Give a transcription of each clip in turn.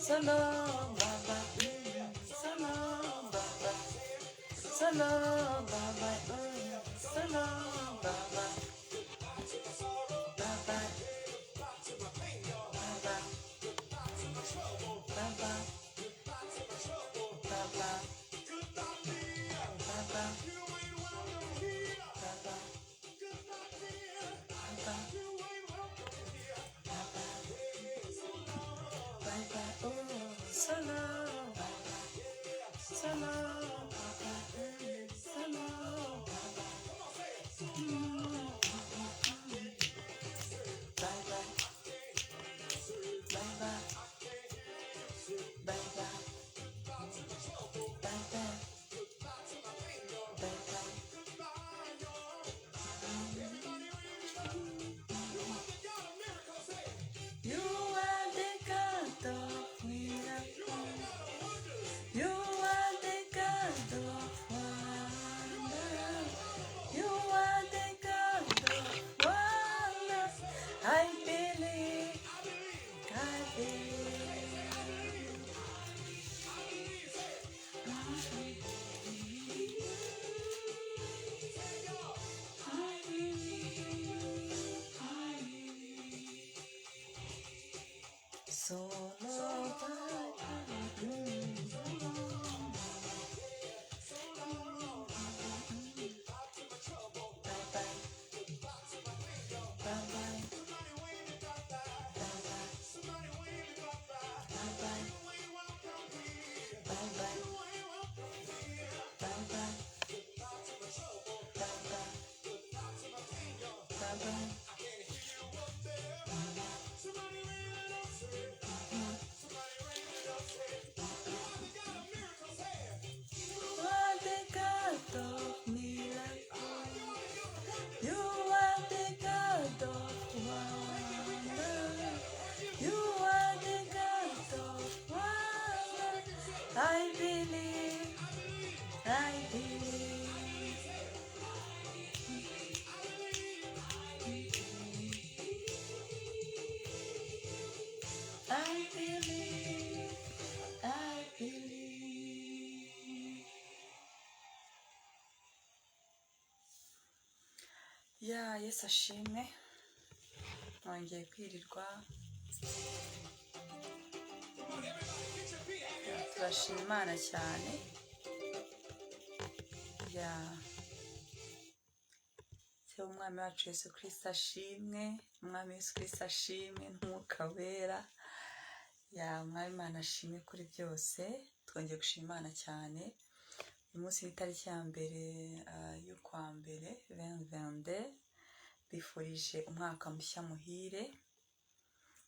So long, bye bye. So long, bye bye. So long, bye bye. So long, bye bye. Bye bye. Bye bye. Bye bye. Bye bye. Bye bye. Bye bye. Bye bye. Bye bye. Bye bye. Oh, so long. Bye bye. So long. Bye bye. So long. Bye bye. Bye bye. Bye bye. Bye bye. Bye bye. Bye bye. You are the God of miracles. You are the God of wonders. You are the God of wonders. I believe. I believe. I believe. I believe. So long, bye bye. Bye bye. Bye bye. Bye bye. Bye bye. Bye bye. Bye bye. Bye bye. Bye bye. You are the God of miracles. You are the God of wonders. You are the God of wonders. I believe. I believe. I believe. I believe. Ya, Yesu ashimwe. Nongeye kwirirwa. Turashima Imana cyane. Ya, se Umwami wacu Yesu Kristo ashimwe, Umwami Yesu Kristo ashimwe n'Umwuka Wera. Ya, Umwami Imana ashimwe kuri byose. Twongeye gushima Imana cyane. Uyu munsi ni itariki ya 1 y'ukwa mbere 2022. Bifurije umwaka mushya muhire,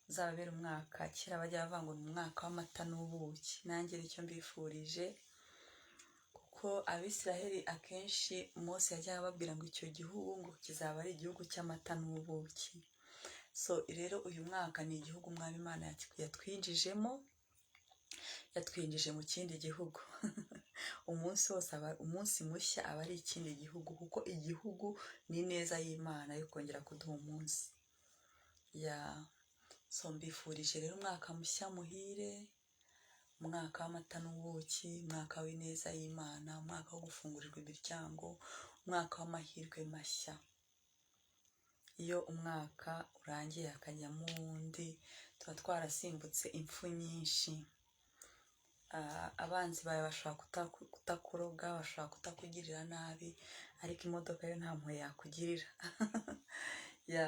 uzababera umwaka kera bajya bavuga ngo ni umwaka w'amata n'ubuki. Nanjye nicyo mbifurije, kuko Abisiraheli akenshi Mose yajyaga ababwira ngo icyo gihugu ngo kizaba ari igihugu cy'amata n'ubuki. So rero uyu mwaka ni igihugu Umwami Imana yatwinjijemo, yatwinjije mu kindi gihugu. Umunsi wose aba umunsi mushya, aba ari ikindi gihugu, kuko igihugu ni ineza y'Imana yo kongera kuduha umunsi. Ya, so mbifurije rero umwaka mushya muhire, umwaka w'amata n'ubuki, umwaka w'ineza y'Imana, umwaka wo gufungurirwa imiryango, umwaka w'amahirwe mashya. Iyo umwaka urangiye hakajyamo uwundi, tuba twarasimbutse impfu nyinshi. Abanzi bawe bashobora kutakuroga, bashobora kutakugirira nabi, ariko imodoka yo nta mpuhwe yakugirira. Ya,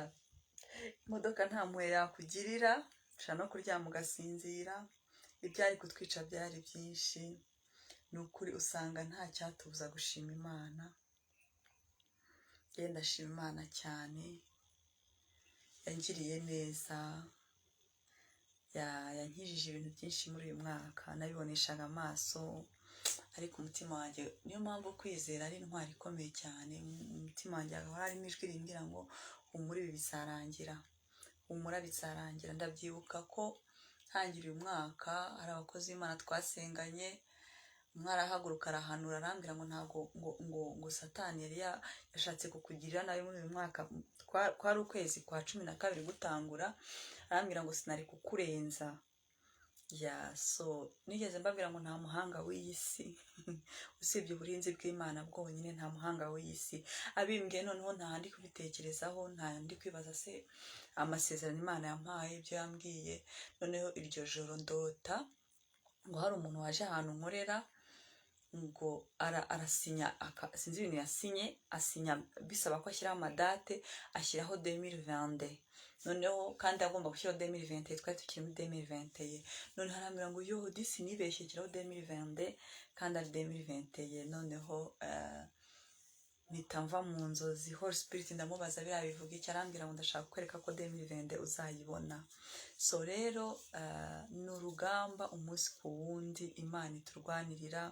imodoka nta mpuhwe yakugirira. Ushobora no kuryama ugasinzira. Ibyari kutwica byari byinshi. Ni ukuri usanga nta cyatubuza gushima Imana. Ngenda ndashima Imana cyane, yangiriye neza, yankijije ibintu byinshi muri uyu mwaka nabiboneshaga amaso. Ariko umutima wanjye, niyo mpamvu kwizera ari intwari ikomeye cyane, mu mutima wanjye hahora harimo ijwi rimbwira ngo humura, ibi bizarangira, humura, bizarangira. Ndabyibuka ko ntangira uyu mwaka hari abakozi b'Imana twasenganye, umwe arahaguruka arahanura, arambwira ngo ntabwo ngo Satani yari yashatse kukugirira nabi muri uyu mwaka. Kwari ukwezi kwa 12 gutangura. Arambwira ngo sinari kukurenza. Yeah, so nigeze mbabwira ngo nta muhanga w'iyi si usibye uburinzi bw'Imana bwonyine, nta muhanga w'iyi si. Abimbwiye noneho nta ndi kubitekerezaho, nta ndi kwibaza se amasezerano Imana yampaye, ibyo yambwiye. Noneho iryo joro ndota ngo hari umuntu waje ahantu nkorera, ngo arasinya, sinzi ibintu yasinye, asinya bisaba ko ashyiraho amadate, ashyiraho 2022. Noneho kandi agomba gushyiraho 2021, twari tukiri muri 2021. Noneho arambwira ngo: "Yo disi, nibeshye, shyiraho 2022 kandi ari 2021." Noneho mpita mva mu nzozi. Holy Spirit ndamubaza: "Biriya bivuga iki?" Arambwira ngo: "Ndashaka kukwereka ko 2022 uzayibona." So rero ni urugamba umunsi ku wundi Imana iturwanirira,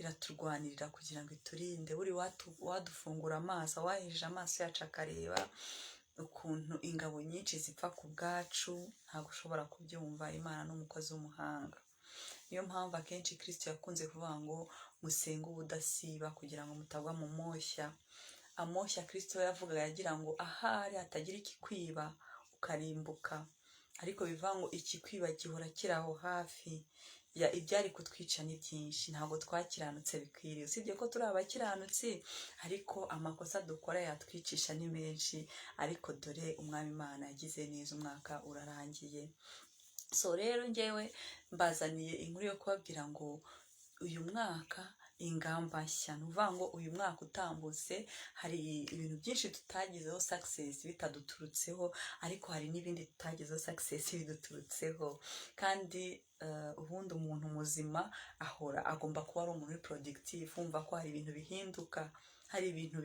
iraturwanirira kugira ngo iturinde. Buri wadufungura amaso, wahejeje amaso yacu akareba ukuntu ingabo nyinshi zipfa ku bwacu, ntabwo ushobora kubyumva. Imana ni umukozi w'umuhanga. Niyo mpamvu akenshi Kirisito yakunze kuvuga ngo musenge ubudasiba kugira ngo mutagwa mu moshya. Amoshya Kirisito yavugaga yagira ngo ahari hatagira ikikwiba ukarimbuka, ariko bivuga ngo ikikwiba gihora kiri aho hafi. Ya, ibyari kutwica ni byinshi. Ntabwo twakiranutse bikwiriye, usibye ko turi abakiranutsi, ariko amakosa dukora yatwicisha ni menshi. Ariko dore Umwami Imana yagize neza, umwaka urarangiye. So rero ngewe mbazaniye inkuru yo kubabwira ngo uyu mwaka ingamba nshya. Ni ukuvuga ngo uyu mwaka utambutse hari ibintu byinshi tutagizeho success bitaduturutseho, ariko hari n'ibindi tutagizeho success biduturutseho. Kandi ubundi umuntu muzima ahora agomba kuba ari umuntu uri productive, wumva ko hari ibintu bihinduka, hari ibintu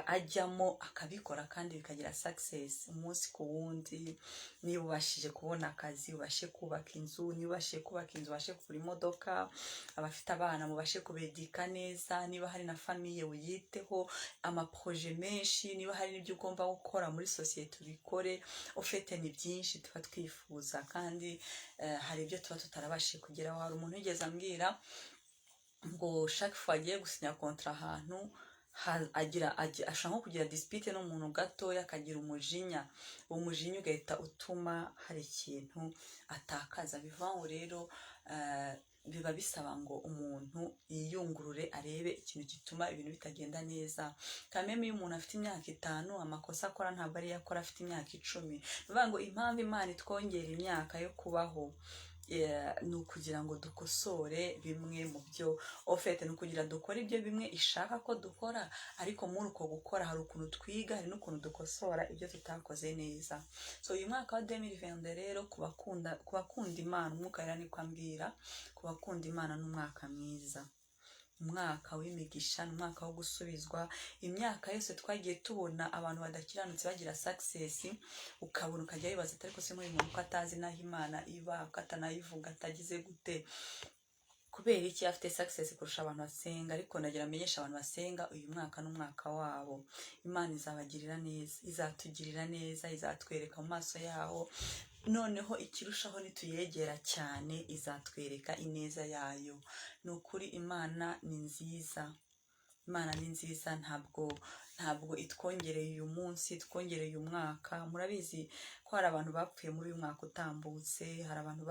ajyamo akabikora kandi bikagira success umunsi ku wundi. Niba ubashije kubona akazi, ubashe kubaka inzu. Niba ubashije kubaka inzu, ubashe kugura imodoka. Abafite abana mubashe kubedika neza. Niba hari na famille, uyiteho. Amaprojet menshi, niba hari n'ibyo ugomba gukora muri sosiyete, ubikore. Ufite ni byinshi tuba twifuza, kandi hari ibyo tuba tutarabashije kugeraho. Hari umuntu wigeze ambwira ngo chaque fois agiye gusinya contrat ahantu, agira ashobora nko kugira dispute n'umuntu gatoya, akagira umujinya, uwo mujinya ugahita utuma hari ikintu atakaza. Bivuga ngo rero biba bisaba ngo umuntu yiyungurure, arebe ikintu gituma ibintu bitagenda neza. Kameme iyo umuntu afite imyaka 5, amakosa akora ntabwo ariyo akora afite imyaka 10. Bivuga ngo impamvu Imana itwongera imyaka yo kubaho ni ukugira ngo dukosore bimwe mu byo ofete, ni ukugira dukore ibyo bimwe ishaka ko dukora. Ariko muri uko gukora hari ukuntu twiga, hari n'ukuntu dukosora ibyo tutakoze neza. So uyu mwaka wa 2022 rero, ku bakunda Imana, Umwuka Wera niko ambwira, ku bakunda Imana ni umwaka mwiza, umwaka w'imigisha, ni umwaka wo gusubizwa. Imyaka yose twagiye tubona abantu badakiranutse bagira success, ukabona ukajya wibaza ati: "Ariko se nk'uyu muntu ko atazi n'aho Imana iba, ko atanayivuga, atagize gute, kubera iki afite success kurusha abantu basenga?" Ariko nagira amenyesha abantu basenga, uyu mwaka ni umwaka wabo. Imana izabagirira neza, izatugirira neza, izatwereka mu maso yaho. Noneho ikirushaho, nituyegera cyane izatwereka ineza yayo. Ni ukuri Imana ni nziza, Imana ni nziza. Ntabwo itwongereye uyu munsi, itwongereye uyu mwaka. Murabizi ko hari abantu bapfuye muri uyu mwaka utambutse, hari abantu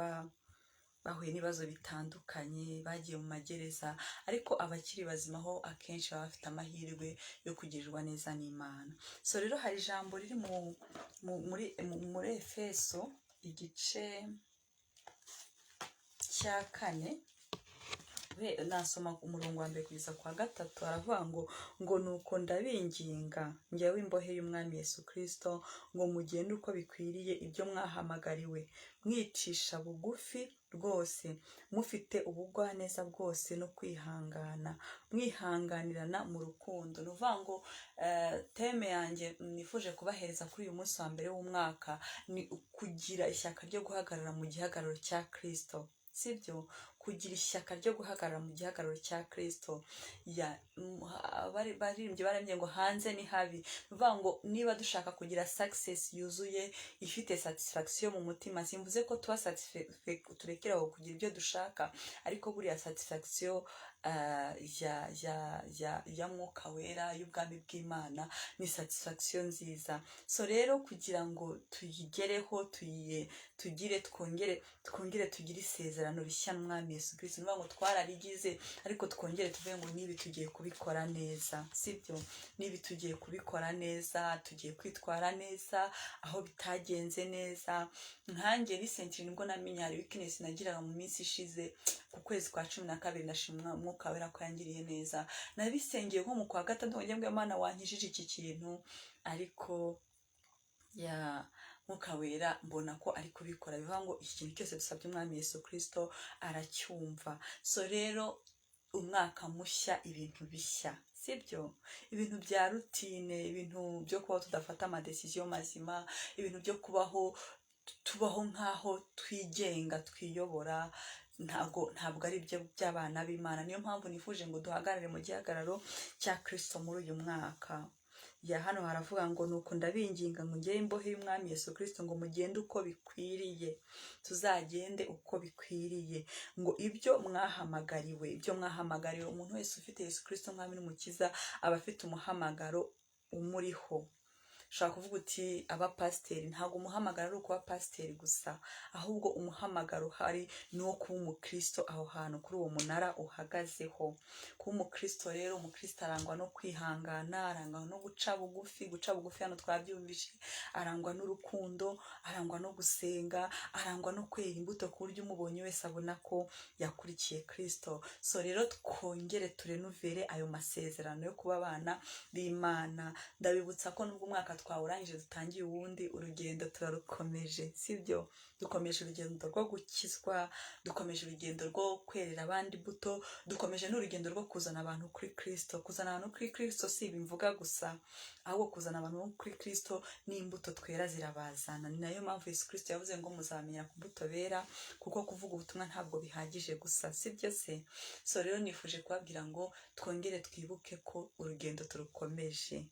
bahuye n'ibibazo bitandukanye, bagiye mu magereza, ariko abakiri bazima ho akenshi baba bafite amahirwe yo kugirirwa neza n'Imana. So rero hari ijambo riri muri Efeso igice cya 4, nasoma umurongo wa mbere kugeza kwa gatatu. Aravuga ngo: "Nuko ndabinginga njyewe imbohe y'Umwami Yesu Kirisito, ngo mugende uko bikwiriye ibyo mwahamagariwe, mwicisha bugufi rwose, mufite ubugwaneza bwose no kwihangana, mwihanganirana mu rukundo." Ni ukuvuga ngo thème yanjye nifuje kubahereza kuri uyu munsi wa mbere w'umwaka ni ukugira ishyaka ryo guhagarara mu gihagararo cya Kirisito, sibyo? Kugira ishyaka ryo guhagarara mu gihagararo cya Kirisito. Baririmbyi barambye ngo hanze ni habi. Ni ukuvuga ngo niba dushaka kugira success yuzuye, ifite satisfaction mu mutima, simvuze ko tuba turekera aho kugira ibyo dushaka, ariko buriya satisfaction ya Mwuka Wera, y'ubwami bw'Imana. Ni satisfaction nziza. So rero kugira ngo tuyigereho, tugire twongere tugire isezerano rishya n'Umwami Yesu Kristo. Ni ukuvuga ngo twararigize, ariko twongere tuvuge ngo nibi tugiye kubikora neza, sibyo? Nibi tugiye kubikora neza, tugiye kwitwara neza aho bitagenze neza. Nkanjye recently nibwo namenye hari weakness nagiraga mu minsi ishize ku kwezi kwa 12. Ndashimwa Umwuka Wera ko yangiriye neza. Nabisengeye nko mu kwa gatatu ngo njye, "Mana, wankijije iki kintu?" Ariko ya Mwuka Wera mbona ko ari kubikora. Bivuga ngo iki kintu cyose dusabye Umwami Yesu Kristo aracyumva. So rero umwaka mushya, ibintu bishya, sibyo? Ibintu bya routine, ibintu byo kubaho tudafata amadécisions mazima, ibintu byo kubaho tubaho nk'aho twigenga, twiyobora, ntabwo ari byo by'abana b'Imana. Niyo mpamvu nifuje ngo duhagarare mu gihagararo cya Kristo muri uyu mwaka. Ya hano haravuga ngo: "Nuko ndabinginga ngo ngere imbohe y'Umwami Yesu Kristo ngo mugende uko bikwiriye." Tuzagende uko bikwiriye ngo ibyo mwahamagariwe, ibyo mwahamagariwe. Umuntu wese ufite Yesu Kristo Mwami n'Umukiza aba afite umuhamagaro umuriho. Ushobora kuvuga uti abapasiteri, ntabwo umuhamagaro ari ukuba pasiteri gusa, ahubwo umuhamagaro uhari ni uwo kuba umukristo aho hantu kuri uwo munara uhagazeho. Kuba umukristo rero, umukristo arangwa no kwihangana, arangwa no guca bugufi. Guca bugufi hano twabyumvise. Arangwa n'urukundo, arangwa no gusenga, arangwa no kwera imbuto ku buryo umubonye wese abona ko yakurikiye Kristo. So rero twongere turenuvere ayo masezerano yo kuba abana b'Imana. Ndabibutsa ko nubwo umwaka twawurangije, dutangiye uwundi, urugendo turarukomeje, sibyo? Dukomeje urugendo rwo gukizwa, dukomeje urugendo rwo kwerera abandi imbuto, dukomeje n'urugendo rwo kuzana abantu kuri Kristo. Kuzana abantu kuri Kristo si ibi mvuga gusa, ahubwo kuzana abantu kuri Kristo n'imbuto twera zirabazana. Ni nayo mpamvu Yesu Kristo yavuze ngo muzamenya ku mbuto bera, kuko kuvuga ubutumwa ntabwo bihagije gusa, sibyo se? So rero nifuje kubabwira ngo twongere twibuke ko urugendo turukomeje,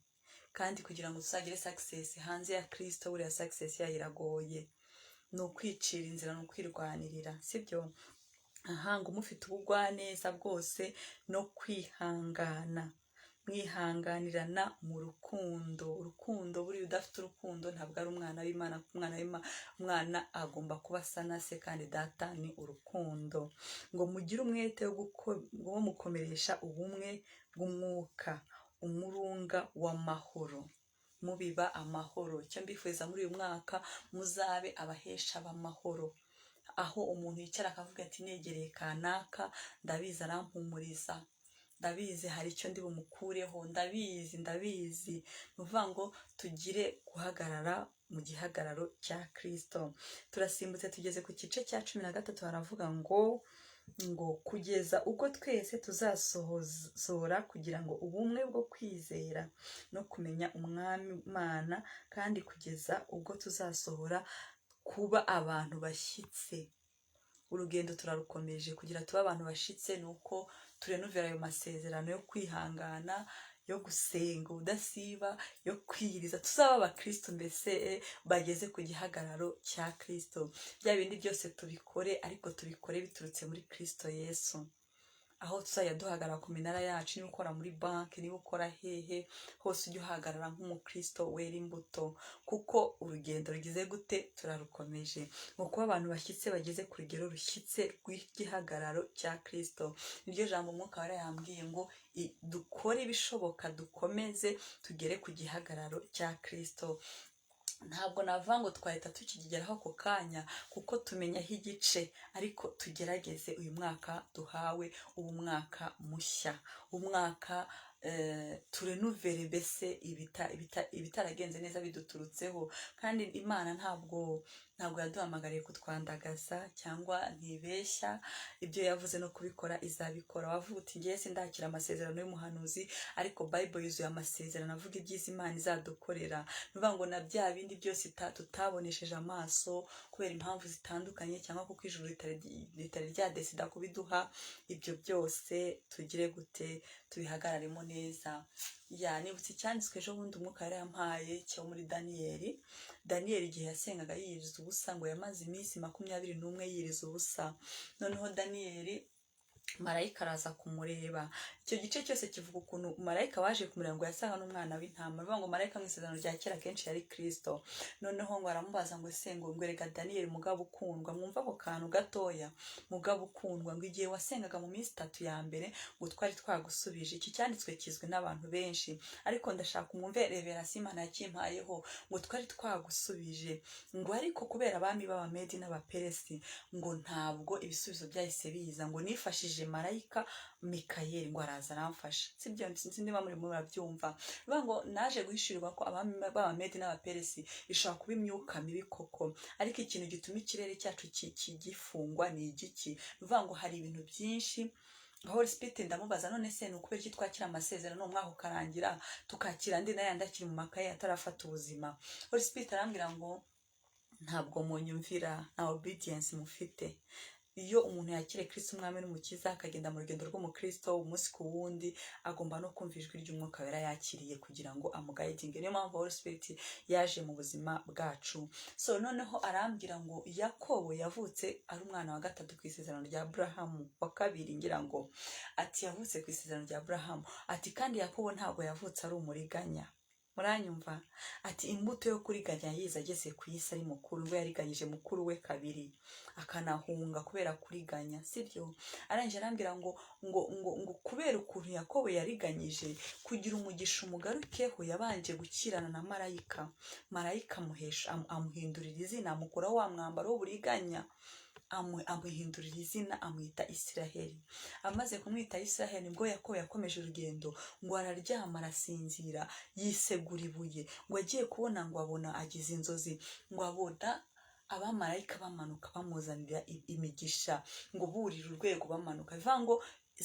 kandi kugira ngo tuzagire success hanze ya Kristo, buriya success yayo iragoye, ni ukwicira inzira, ni ukwirwanirira, sibyo? Aha ngo mufite ubugwaneza bwose no kwihangana, mwihanganirana mu rukundo. Urukundo, buriya udafite urukundo ntabwo ari umwana w'Imana, kuko umwana agomba kuba asa na se, kandi Data ni urukundo. Ngo mugire umwete wo mukomeresha ubumwe bw'umwuka, umurunga w'amahoro, mubiba amahoro. Icyo mbifuriza muri uyu mwaka, muzabe abahesha b'amahoro, aho umuntu yicara akavuga ati: "Negereye kanaka, ndabizi arampumuriza, ndabizi hari icyo ndi bumukureho, ndabizi, ndabizi." Ni ukuvuga ngo tugire guhagarara mu gihagararo cya Kristo. Turasimbutse tugeze ku gice cya 13. Haravuga ngo kugeza ubwo twese tuzasohora kugira ngo ubumwe bwo kwizera no kumenya Umwami Imana, kandi kugeza ubwo tuzasohora kuba abantu bashyitse. Urugendo turarukomeje. Kugira tube abantu bashitse ni uko turenuvera ayo masezerano yo kwihangana, yo gusenga ubudasiba, yo kwiyiriza. Tuzaba abakristo mbese bageze ku gihagararo cya Kristo. Bya bindi byose tubikore, ariko tubikore biturutse muri Kristo Yesu, aho tuzajya duhagarara ku minara yacu. Niba ukora muri banki, niba ukora hehe hose, ujye uhagarara nk'umukristo wera imbuto, kuko urugendo rugize gute? Turarukomeje. Ngo kuba abantu bashyitse, bageze ku rugero rushyitse rw'igihagararo cya Kristo. Niryo jambo Umwuka Wera yambwiye ngo dukore ibishoboka, dukomeze tugere ku gihagararo cya Kristo. Ntabwo navuga ngo twahita tukigeraho ako kanya, kuko tumenyaho igice, ariko tugerageze uyu mwaka duhawe, ubu mwaka mushya, umwaka turenuvere mbese ibitaragenze neza biduturutseho. Kandi Imana ntabwo yaduhamagariye kutwandagaza cyangwa ntibeshya. Ibyo yavuze no kubikora izabikora. Wavuga uti: "Ngiye sindakira amasezerano y'umuhanuzi," ariko Bible yuzuye amasezerano avuga ibyiza Imana izadukorera. Ni ukuvuga ngo na bya bindi byose tutabonesheje amaso kubera impamvu zitandukanye, cyangwa kuko ijuru ritari ryadesida kubiduha, ibyo byose tugire gute? Tubihagararemo neza. Ya nibutse icyanditswe ejo bundi Umwuka yari yampaye cyo muri Daniyeli. Daniyeli igihe yasengaga yiyiriza ubusa, ngo yamaze iminsi 21 yiyiriza ubusa. Noneho Daniyeli Marayika araza kumureba. Icyo gice cyose kivuga ukuntu marayika waje kumureba ngo yasaga n'umwana w'intama. Bivuga ngo marayika mu isezerano rya kera kenshi yari Kristo. Noneho ngo aramubaza ngo ese ngo erega Daniyeli mugabo ukundwa, mwumva ako kantu gatoya, mugabo ukundwa, ngo igihe wasengaga mu minsi 3 ya mbere ngo twari twagusubije. Iki cyanditswe kizwi n'abantu benshi, ariko ndashaka umwumve revelation Imana yakimpayeho, ngo twari twagusubije, ngo ariko kubera abami b'Abamedi n'Abaperesi ngo ntabwo ibisubizo byahise biza, ngo nifashije marayika Mikayeli ngo araza aramfasha. Sibyo, sinzi niba muri murabyumva. Bivuga ngo naje guhishurirwa ko abami b'Abamedi n'Abaperesi ishobora kuba imyuka mibi koko, ariko ikintu gituma ikirere cyacu gifungwa ni igiki? Bivuga ngo hari ibintu byinshi. Holy Spirit ndamubaza, none se ni ukubera iki twakira amasezerano umwaka ukarangira tukakira andi n'ayandi akiri mu makaye atarafata ubuzima? Holy Spirit arambwira ngo ntabwo munyumvira, nta obedience mufite. Iyo umuntu yakiriye Kristo umwami n'umukiza akagenda mu rugendo rw'umukristo umunsi ku wundi, agomba no kumva ijwi ry'umwuka wera yakiriye kugira ngo amugayidinge. Niyo mpamvu Holy Spirit yaje mu buzima bwacu. So noneho arambwira ngo Yakobo yavutse ari umwana wa 3 ku isezerano rya Aburahamu, wa 2 ngira ngo, ati yavutse ku isezerano rya Aburahamu, ati kandi Yakobo ntabwo yavutse ari umuriganya. Muranyumva? Ati imbuto yo kuriganya yize ageze ku isi ari mukuru, ngo yariganyije mukuru we 2 akanahunga kubera kuriganya, sibyo? Arangije arambwira ngo ngo ngo ngo kubera ukuntu Yakobo yariganyije kugira umugisha umugarukeho, yabanje gukirana na marayika. Marayika amuhesha amuhindurira izina, amukuraho wa mwambaro w'uburiganya, amuhindurira izina, amwita Isiraheli. Amaze kumwita Isiraheli nibwo Yakobo yakomeje urugendo, ngo araryama arasinzira, yisegura ibuye, ngo agiye kubona ngo abona agize inzozi, ngo abona abamarayika bamanuka bamuzanira imigisha, ngo burira urwego bamanuka. Bivuga ngo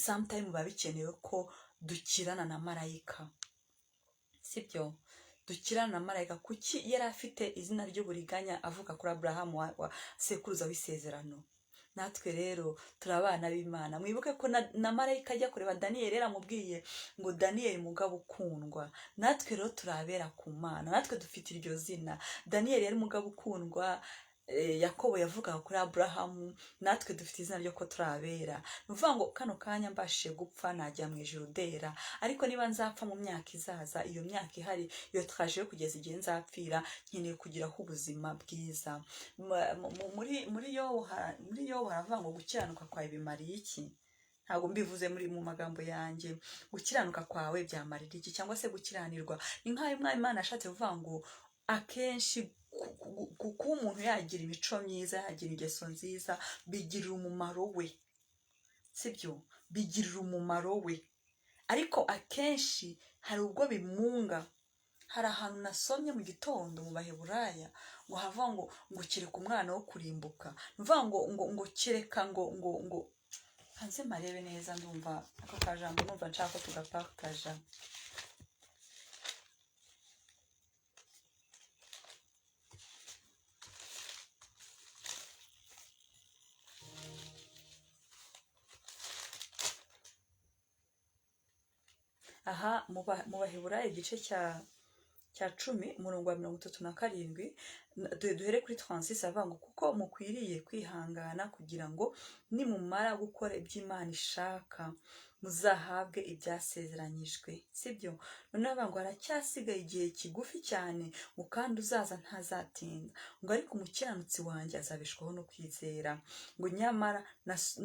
sometime biba bikenewe ko dukirana na marayika, sibyo? Dukirana na marayika. Kuki yari afite izina ry'uburiganya avuka kuri Aburahamu wa sekuruza w'isezerano? Natwe rero turi abana b'Imana. Mwibuke ko na marayika ajya kureba Daniyeli yaramubwiye ngo Daniyeli mugabo ukundwa. Natwe rero turabera ku Mana, natwe dufite iryo zina. Daniyeli yari mugabo ukundwa, Yakobo yavugaga kuri Aburahamu, natwe dufite izina ryo ko turabera. Ni ukuvuga ngo kano kanya mbashije gupfa najya mu ijuru dera, ariko niba nzapfa mu myaka izaza, iyo myaka ihari, iyo traje yo kugeza igihe nzapfira, nkeneye kugiraho ubuzima bwiza. Muri Yobu haravuga ngo gukiranuka kwawe bimariye iki? Ntabwo mbivuze mu magambo yanjye. Gukiranuka kwawe byamarira iki? Cyangwa se gukiranirwa. Ni nk'ayo Umwami Imana ashatse kuvuga ngo akenshi kuba umuntu yagira imico myiza, yagira ingeso nziza, bigirira umumaro we, sibyo? Bigirira umumaro we, ariko akenshi hari ubwo bimunga. Hari ahantu nasomye mu gitondo mu Baheburaya ngo hava ngo ngo kereka umwana wo kurimbuka, mvuga ngo ngo ngo kereka ngo ngo ngo hanze marebe neza, ndumva ako kajambo numva nshaka ko tugapartaja. Aha mu Baheburaya igice cya 10 umurongo wa 37, duhere kuri 36, avuga ngo kuko mukwiriye kwihangana kugira ngo nimumara gukora ibyo Imana ishaka muzahabwe ibyasezeranyijwe, sibyo? Noneho avuga ngo haracyasigaye igihe kigufi cyane, ngo kandi uzaza ntazatinda, ngo ariko umukiranutsi wanjye azabeshwaho no kwizera, ngo nyamara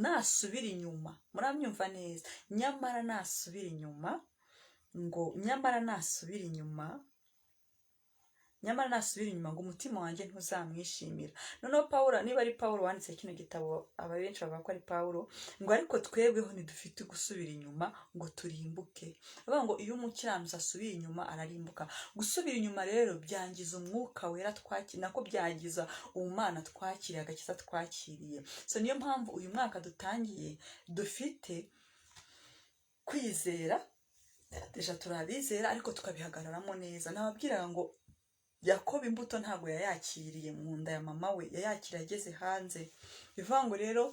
nasubira inyuma, murabyumva neza, nyamara nasubira inyuma, ngo nyamara nasubira inyuma, nyamara nasubira inyuma ngo umutima wanjye ntuzamwishimira. Noneho Pawulo, niba ari Pawulo wanditse kino gitabo, aba benshi bavuga ko ari Pawulo, ngo ariko twebweho ntidufite gusubira inyuma ngo turimbuke. Bavuga ngo iyo umukiranutsi asubiye inyuma ararimbuka. Gusubira inyuma rero byangiza umwuka wera twakiriye, nako byangiza ubumana twakiriye, agakiza twakiriye. So niyo mpamvu uyu mwaka dutangiye dufite kwizera, deja turabizera ariko tukabihagararamo neza. Nababwiraga ngo Yakobo imbuto ntabwo yayakiriye mu nda ya mama we, yayakiriye ageze hanze. Bivuga ngo rero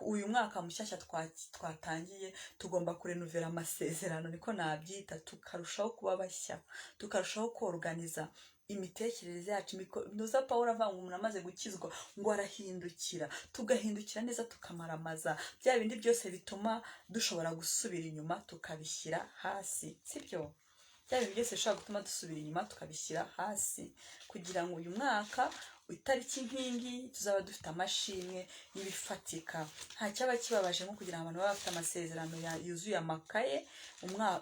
uyu mwaka mushyashya twatangiye tugomba kurenuvera amasezerano, niko nabyita, tukarushaho kuba bashya, tukarushaho koruganiza Imitekerereze yacu, ntuza Pawulo avuga ngo umuntu amaze gukizwa ngo arahindukira, tugahindukira neza, tukamaramaza bya bindi byose bituma dushobora gusubira inyuma tukabishyira hasi, sibyo? Bya bintu byose bishobora gutuma dusubira inyuma tukabishyira hasi, kugira ngo uyu mwaka itariki nk'ingi tuzaba dufite amashimwe y'ibifatika. Nta cyaba kibabaje nko kugira ngo abantu babe bafite amasezerano yuzuye amakaye,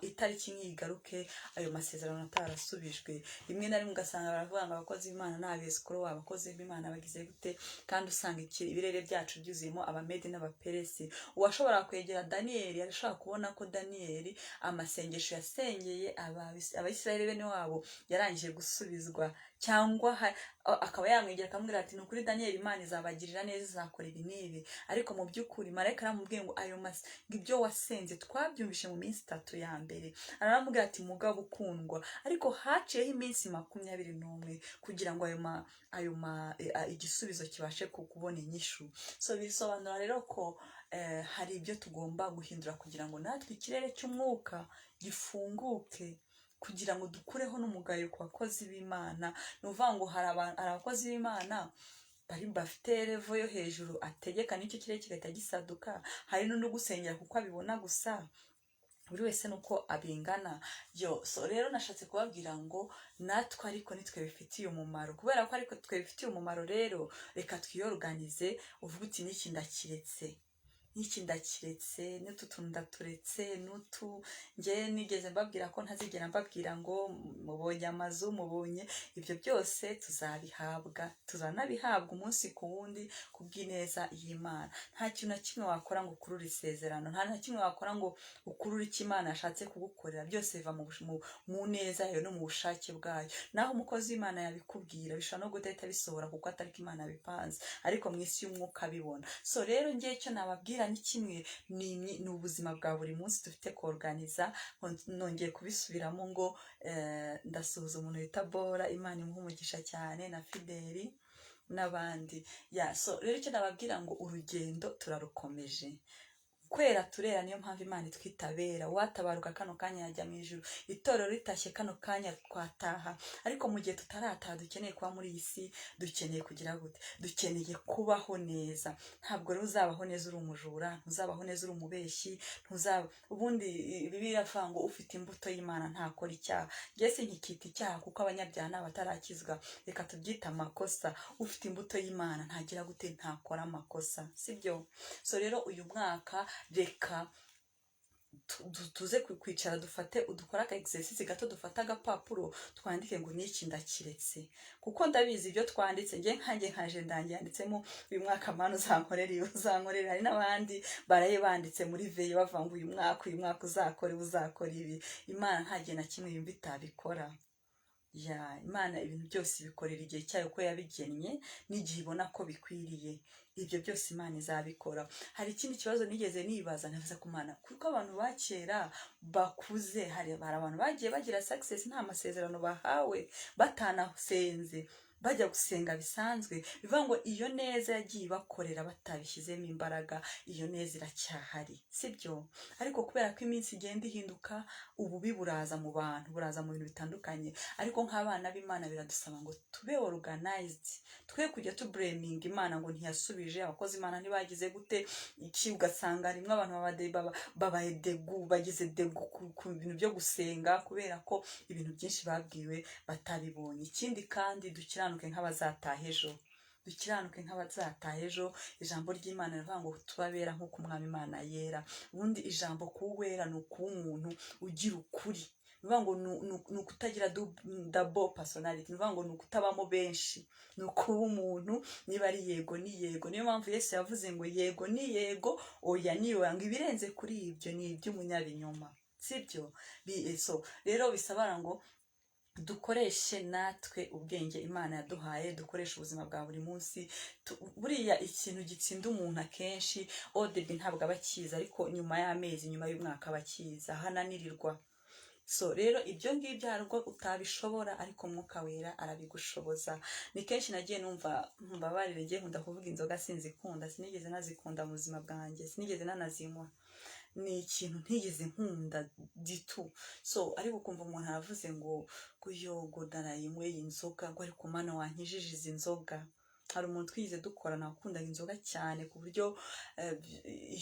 itariki nk'iyi igaruke ayo masezerano atarasubijwe. Rimwe na rimwe ugasanga baravuga ngo abakozi b'Imana ni abesikoro, abakozi b'Imana bagize gute, kandi usanga ibirere byacu byuzuyemo Abamedi n'Abaperesi. Uwashobora kwegera Daniyeli arashobora kubona ko Daniyeli amasengesho yasengeye Abayisiraheli bene wabo yarangije gusubizwa, cyangwa akaba yamwegera akamubwira ati: "Ni ukuri Daniyeli, Imana izabagirira neza, izakora ibi n'ibi." Ariko mu by'ukuri marayika aramubwiye ngo ayo ngo ibyo wasenze twabyumvishe mu minsi 3 ya mbere. Aramubwira ati: "Mugabo ukundwa," ariko haciyeho iminsi 21 kugira ngo ayo ma, ayo ma, e, a, igisubizo kibashe kubona inyishu. So bisobanura rero ko hari ibyo tugomba guhindura kugira ngo natwe ikirere cy'umwuka gifunguke, kugira ngo dukureho n'umugayo ku bakozi b'Imana. Ni ukuvuga ngo hari abakozi b'Imana bari bafite level yo hejuru, ategeka n'icyo kirere kigahita gisaduka. Hari n'undi ugusengera kuko abibona gusa. Buri wese nuko abingana yo. So rero nashatse kubabwira ngo natwe ariko nitwe bifitiye umumaro. Kubera ko ariko twe bifitiye umumaro rero, reka twiyoruganize. Uvuge uti: "N'iki ndakiretse, n'iki ndakiretse, n'utu tuntu ndaturetse, n'utu." Njye nigeze mbabwira ko ntazigera mbabwira ngo mubonye amazu, mubonye ibyo byose. Tuzabihabwa, tuzanabihabwa umunsi ku wundi kubw'ineza y'Imana. Nta kintu na kimwe wakora ngo ukurure isezerano, nta na kimwe wakora ngo ukurure icyo Imana yashatse kugukorera. Byose biva mu neza yayo no mu bushake bwayo. Naho umukozi w'Imana yabikubwira, bishobora no kudahita bisohora kuko atari ko Imana yabipanze, ariko mu isi y'umwuka abibona. So rero ngewe icyo nababwira ni kimwe, ni ubuzima bwa buri munsi dufite koruganiza. Nongeye kubisubiramo ngo ndasuhuza umuntu wita Bora, Imana imuha umugisha cyane, na Fideli n'abandi ya. So rero icyo nababwira ngo urugendo turarukomeje. Kwera turera, niyo mpamvu Imana itwita abera. Uwatabaruka kano kanya yajya mu ijuru, itorero ritashye kano kanya twataha. Ariko mu gihe tutarataha, dukeneye kuba muri iyi si, dukeneye kugira gute? Dukeneye kubaho neza. Ntabwo rero uzabaho neza uri umujura, ntuzabaho neza uri umubeshyi, ntuzaba. Ubundi Bibiliya iravuga ngo ufite imbuto y'Imana ntakora icyaha. Njye sinkikita icyaha kuko abanyabyaha ni abatarakizwa, reka tubyite amakosa. Ufite imbuto y'Imana ntagira gute? Ntakora amakosa, sibyo? So rero uyu mwaka reka tuze kwicara, dufate, dukore aka exercice gato, dufate agapapuro twandike ngo niki ndakiretse, kuko ndabizi ibyo twanditse. Njye nkanjye nkaje ndangiye yanditsemo uyu mwaka: "Mana, uzankorere ibi, uzankorere." Hari n'abandi baraye banditse muri veille bavuga ngo uyu mwaka, uyu mwaka uzakore, uzakora ibi. Imana nta gihe na kimwe yumva itabikora. Ya, Imana ibintu byose ibikorera igihe cyayo uko yabigennye n'igihe ibona ko bikwiriye. Ibyo byose Imana izabikora. Hari ikindi kibazo nigeze nibaza, navuze ku Mana, kuko abantu ba kera bakuze, hari abantu bagiye bagira success nta masezerano bahawe, batanasenze, bajya gusenga bisanzwe. Bivuga ngo iyo neza yagiye ibakorera batabishyizemo imbaraga, iyo neza iracyahari, sibyo? Ariko kubera ko iminsi igenda ihinduka, ububi buraza mu bantu, buraza mu bintu bitandukanye. Ariko nk'abana b'Imana biradusaba ngo tube organized, twe kujya tublaminga Imana ngo ntiyasubije, abakozi Imana ntibagize gute iki. Ugasanga rimwe abantu babaye dégoût, bagize dégoût ku bintu byo gusenga kubera ko ibintu byinshi babwiwe batabibonye. Ikindi kandi, dukiranuke nk'abazataha ejo, dukiranuke nk'abazataha ejo. Ijambo ry'Imana rivuga ngo tubabera nk'uko Umwami Imana yera. Ubundi ijambo kuwera ni ukuba umuntu ugira ukuri. Ni ukuvuga ngo ni ukutagira double personality, ni ukuvuga ngo ni ukutabamo benshi, ni ukuba umuntu niba ari yego ni yego. Niyo mpamvu Yesu yavuze ngo yego ni yego, oya ni oya, ngo ibirenze kuri ibyo ni iby'umunyabinyoma, sibyo? So rero bisaba ngo dukoreshe natwe ubwenge Imana yaduhaye, dukoreshe ubuzima bwa buri munsi. Buriya ikintu gitsinda umuntu akenshi au début ntabwo aba akizi, ariko nyuma y'amezi, nyuma y'umwaka aba akizi aho ananirirwa. So rero ibyo ngibyo hari ubwo utabishobora, ariko Umwuka Wera arabigushoboza. Ni kenshi nagiye numva, mbabarire, ngiye nkunda kuvuga inzoga, sinzikunda, sinigeze nazikunda mu buzima bwanjye, sinigeze nanazinywa, ni ikintu ntigeze nkunda gitu. So ariko ukumva umuntu aravuze ngo ngo narayinyweye inzoga, ngo ariko Mana wankijije izi nzoga. Hari umuntu twigeze dukorana wakundaga inzoga cyane, ku buryo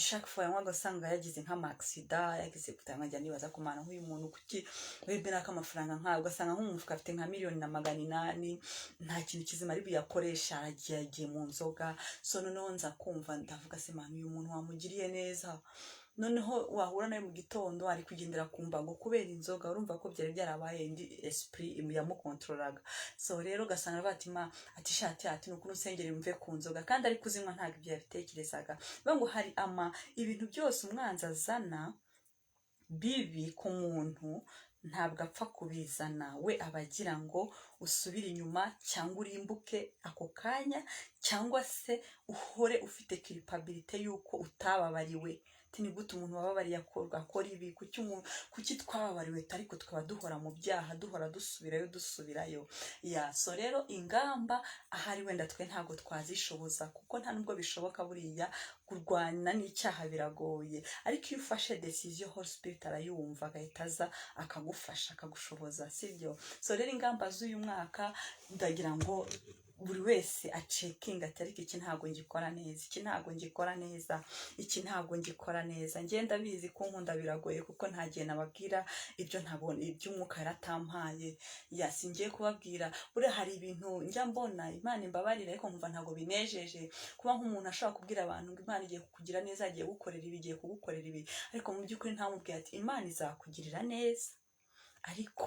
chaque fois yanywaga asanga yagize nk'ama-accident, yagize kutanga. Njya nibaza ku Mana, nk'uyu muntu kuki wemera ko amafaranga nkayo, ugasanga nk'umufuka afite nka miliyoni na 800, nta kintu kizima ari buyakoresha, aragiye, yagiye mu nzoga. So noneho nza kumva ndavuga: "Se Mana, uyu muntu wamugiriye neza?" Noneho wahura nawe mu gitondo ari kugendera ku mbago kubera inzoga. Urumva ko byari byarabaye indi esprit yamukontorolaga. So rero ugasanga batima ati shati, ati ni ukuntu usengera mve ku nzoga, kandi ari kuzinywa, ntabwo ibyo yabitekerezaga. Bivuga ngo hari ama ibintu byose umwanzi azana bibi ku muntu, ntabwo apfa kubizana, we aba agira ngo usubire inyuma cyangwa urimbuke ako kanya, cyangwa se uhore ufite culpabilité y'uko utababariwe. Ati: "Ni gute umuntu wababariye akora ibi? Kuki umuntu, kuki twababariwe ariko tukaba duhora mu byaha, duhora dusubirayo, dusubirayo?" Ya, so rero ingamba ahari wenda twe ntabwo twazishoboza, kuko nta nubwo bishoboka. Buriya kurwana n'icyaha biragoye, ariko iyo ufashe decision, Holy Spirit arayumva, agahita aza akagufasha, akagushoboza, sibyo? So rero ingamba z'uyu mwaka, ndagira ngo buri wese acheckinga ati: "Ariko iki ntabwo ngikora neza, iki ntabwo ngikora neza, iki ntabwo ngikora neza." Ngenda bizi ko nkunda biragoye, kuko nta gihe nababwira ibyo ntabona, iby'Umwuka yaratampaye. Ya, singiye kubabwira. Buriya hari ibintu njya mbona, Imana imbabarire, ariko nkumva ntabwo binejeje kuba nk'umuntu ashobora kubwira abantu ngo Imana igiye kukugira neza, igiye gukorera ibi, igiye kugukorera ibi, ariko mu by'ukuri ntamubwire ati: "Imana izakugirira neza, ariko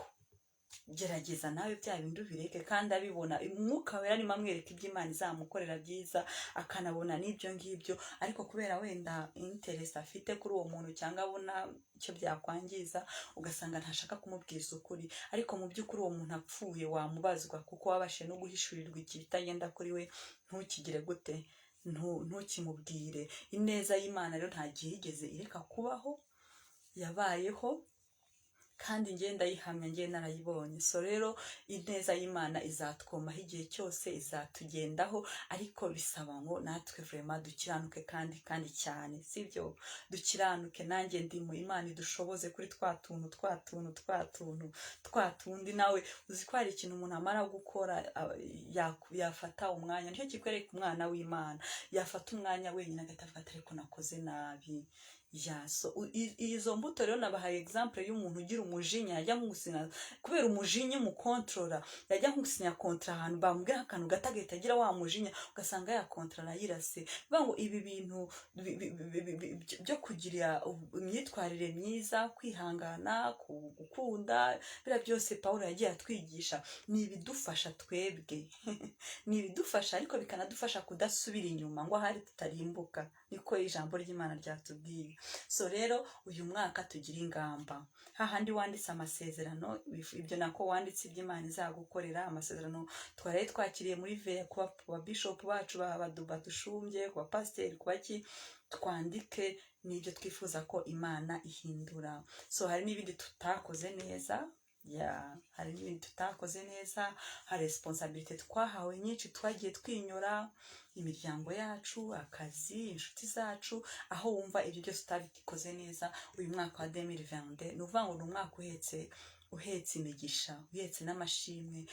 gerageza nawe bya bindi ubireke." Kandi abibona, Umwuka Wera arimo amwereka ibyo Imana izamukorera byiza, akanabona n'ibyo ngibyo, ariko kubera wenda interest afite kuri uwo muntu cyangwa abona icyo byakwangiza, ugasanga ntashaka kumubwiza ukuri. Ariko mu by'ukuri uwo muntu apfuye wamubazwa, kuko wabashije no guhishurirwa ikitagenda kuri we, ntukigire gute, ntukimubwire. Ineza y'Imana rero nta gihe yigeze ireka kubaho, yabayeho, kandi njye ndayihamya, njye narayibonye. So rero ineza y'Imana izatwomaho igihe cyose, izatugendaho, ariko bisaba ngo natwe vraiment dukiranuke, kandi cyane, sibyo? Dukiranuke, nanjye ndimo. Imana idushoboze kuri twa tuntu, twa tuntu, twa tuntu, twa tundi. Nawe uzi ko hari ikintu umuntu amara gukora, yafata umwanya, nicyo kikwereka umwana w'Imana, yafata umwanya wenyine agahita avuga ati: "Ariko nakoze nabi." Ya, so izo mbuto rero nabahaye example y'umuntu ugira umujinya, yajya nko gusinya, kubera umujinya umukontorora, yajya nko gusinya contrat ahantu, bamubwira akantu gato agahita agira wa mujinya, ugasanga ya contrat arayirase. Bivuga ngo ibi bintu byo kugira imyitwarire myiza, kwihangana, gukunda, biriya byose Paul yagiye atwigisha, ni ibidufasha twebwe, ni ibidufasha, ariko bikanadufasha kudasubira inyuma ngo ahari tutarimbuka, niko ijambo ry'Imana ryatubwiye. So rero uyu mwaka tugira ingamba. Hahandi wanditse amasezerano, ibyo nako wanditse ibyo Imana izagukorera, amasezerano twari twakiriye muri veya, kuba ku ba bishop bacu badushumbye, ku bapasiteri, ku baki, twandike n'ibyo twifuza ko Imana ihindura. So hari n'ibindi tutakoze neza. Ya, hari n'ibindi tutakoze neza, hari responsabilité twahawe nyinshi twagiye twinyura, imiryango yacu, akazi, inshuti zacu. Aho wumva ibyo byose utabikoze neza, uyu mwaka wa 2022, ni ukuvuga ngo ni umwaka uhetse imigisha, uhetse n'amashimwe.